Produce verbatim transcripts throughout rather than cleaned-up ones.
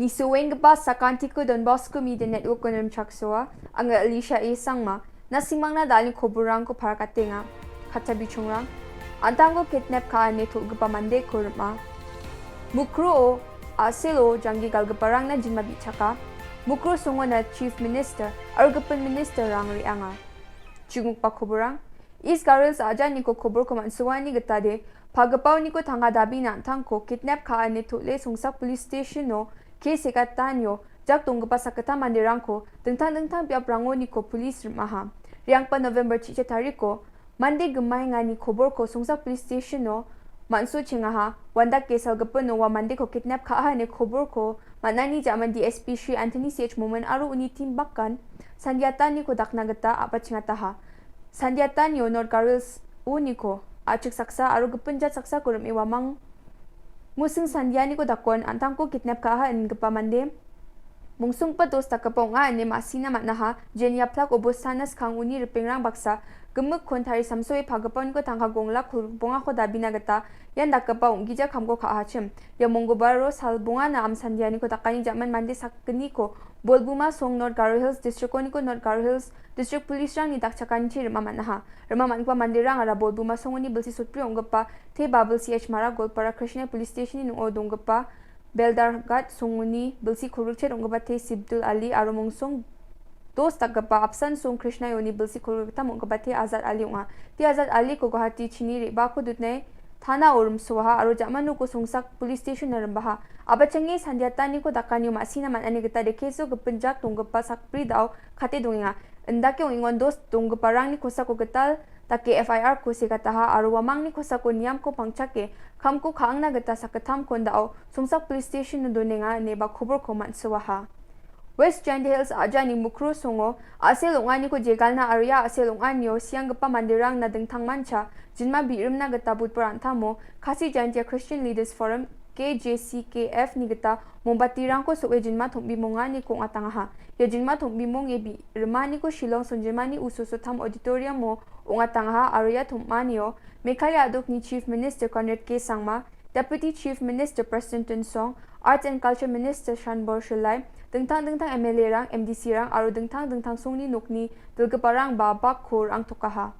Nisuenggipa sakantiko Don Bosco Media Network-o rimchaksoa, anga Alicia A Sangma, na·simangna da·alni koborrangko parakatenga. Katta bichongrang, an·tangko kidnap ka·ane tol·gipa mandeko rima. Mukroa, A·selo janggi galgiparangna jinma bi·chaka. Mukroa songona Chief Minister aro gipin ministerrang re·anga. Chigmokba koborrang, East Garo Hills a·janiko koborko man·songani gitade, pagipaoniko tangka dabina an·tangko kidnap ka·ane tol·e Songsak Police Station-o case sekatanio jak donggipa sakgittam manderangko dingtang dingtang biaprangoniko police rim·aha. Re·anggipa November chi-, chi tariko mande gimaengani koborko Songsak Police Station-o man·sochengaha, uandake salgipino ua mandeko kidnap ka·aha ine koborko man·ani ja·man D S P Shri Anthony C H Momin aro uni team bakan sandiataniko dakna gita a·bachengataha. Sandiatanio North Garo Hills uniko a·chik saksa aro gipin jat saksako rim·e uamang musing sandianiko dakon an·tangko kidnap ka·aha ingipa mande mongsonggipa dos dakgipa ong·a ine ma·sina man·aha. Jenia plak obostana skang uni ripengrang baksa gimik kon tari samsoe pagipaoniko tangka gonglak kolgrikbongako dabina gita ian dakgipa ong·gija kamko ka·achim. Ia monggobaro salbongana am sandianiko dakani ja·man mande sakgniko Bolbuma song North Garo Hills district-oniko North Garo Hills District Police-rangni dakchakanichi rima man·aha. Rima man·gipa manderangara Bolbuma songoni bilsi sotbri ong·gipa Te Babul C H Mara Golpara Krishna Police Station-ni ning·o donggipa Beldargat songoni bilsi kolgrikchet ong·gipa Te Sibdul Ali aro mongsong dos dakgipa Apsan song Krishna ioni bilsi kolgrikgittam ong·gipa Te Azad Ali ong·a. Te Azad Aliko Guwahati chini re·bako dutne tana-o rimsoaha aro ja·manrangko Songsak Police Station-na rimbaha. A·bachange sandiataniko dakanio ma·sina man·ani gita dekeso gipin jak donggipa sakbri da·o kate dongenga. Indake ong·engon dos donggiparangni kosako gital dake F I R-ko segataha aro uamangni kosako niamko pangchake kamko ka·angna gita sakgittamkon da·o Songsak Police Station-o donenga ineba koborko man·soaha. West Jaintia Hills a·jani Mukroa songo a·sel ong·aniko jegalna aro ia a·sel ong·anio sianggipa manderangna dingtangmancha jinma bi·rimna gita Budbar an·tamo Khasi Jaintia Christian Leaders Forum, K J C K F-ni gita mombatirangko so·e jinma tom·bimonganiko ong·atangaha. Ia jinma tom·bimonge bi-, rimaniko Shillong songjinmani usosotam auditorium-o ong·atangaha aro ia tom·anio Meghalaya a·dokni Chief Minister Conrad K Sangma, Deputy Chief Minister Prestone Tynsong, Arts and Culture Minister Shanbor Shillai, dingtang dingtang M L A-rang, M D C-rang aro dingtang dingtang songni nokni dilgiparangba bakko ra·angtokaha.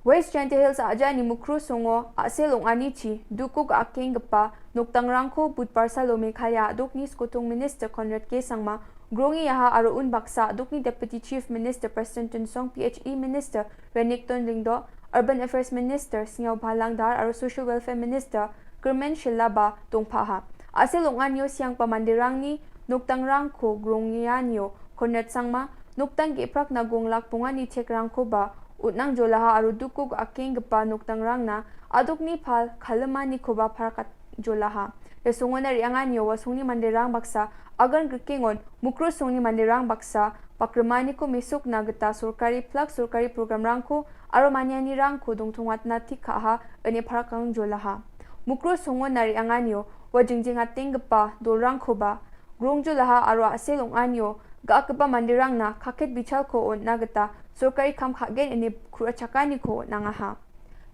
West Jaintia Hills a·jani Mukroa songo a·sel ong·anichi duko ga·akenggipa nokdangrangko Budbar salo Meghalaya a·dokni skotong Minister Conrad K Sangma, Grongiaha aro unbaksa a·dokni Deputy Chief Minister Prestone Tynsong, P H E Minister Renikton Lyngdoh, Urban Affairs Minister Sniawbhalang Dhar aro Social Welfare Minister Girmen Shylla ba dongpaha. A·sel ong·anio sianggipa manderangni nokdangrangko grongianio Conrad Sangma, nokdang ge·prakna gonglak bongani chekrangkoba on·angjolaha aro duko ga·akenggipa nokdangrangna a·dokni pal kalimanikoba parakatjolaha. Ia songona re·anganio ua songni manderang baksa agan grikengon Mukroa songni manderang baksa bakrimaniko mesokna gita sorkari plak sorkari programrangko aro manianirangko dongtongatna tik ka·aha ine parakkangjolaha. Mukroa songona re·anganio ua jingjengatenggipa dolrangkoba grongjolaha aro a·sel ong·anio ga·akgipa manderangna kaket bichalko on·na gita sorkari kam ka·gen ine ku·rachakaniko on·angaha.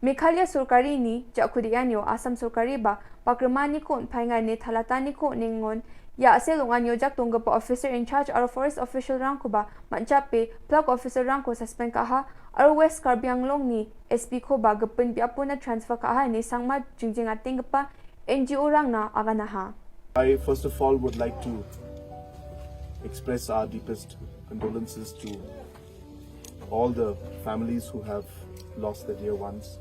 Meghalaya sorkarini ja·kude·anio Assam sorkariba bakrimaniko on·paenga ine talataniko on·engon ia a·sel ong·anio jak donggipa officer in charge aro forest official-rangkoba man·chape plak officer-rangko suspend ka·aha aro West Karbi Anglongni S P-koba gipin biapona transfer ka·aha ine Sangma jingjengatenggipa N G O-rangna aganaha. I first of all would like to express our deepest condolences to all the families who have lost their dear ones.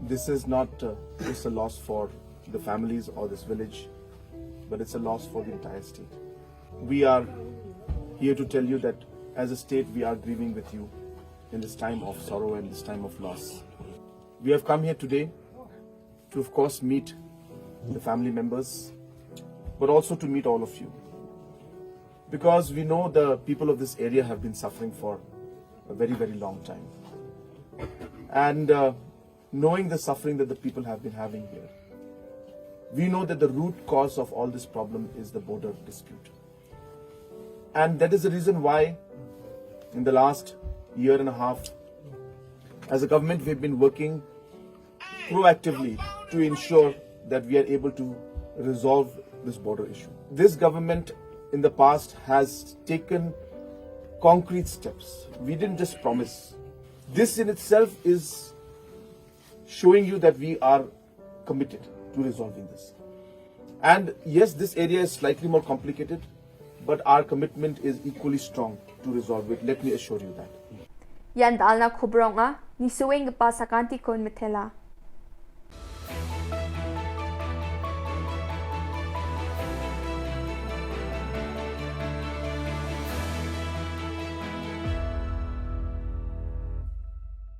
This is not, uh, just a loss for the families or this village, but it's a loss for the entire state. We are here to tell you that as a state, we are grieving with you in this time of sorrow and this time of loss. We have come here today to, of course, meet the family members, but also to meet all of you. Because we know the people of this area have been suffering for a very, very long time. And, uh, knowing the suffering that the people have been having here, we know that the root cause of all this problem is the border dispute. And that is the reason why, in the last year and a half, as a government, we've been working proactively to ensure that we are able to resolve this border issue. This government in the past has taken concrete steps. We didn't just promise. This in itself is showing you that we are committed to resolving this. And yes, this area is slightly more complicated, but our commitment is equally strong to resolve it. Let me assure you that. Ian dal·na kobrongna nisoenggipa sakantikon mitela.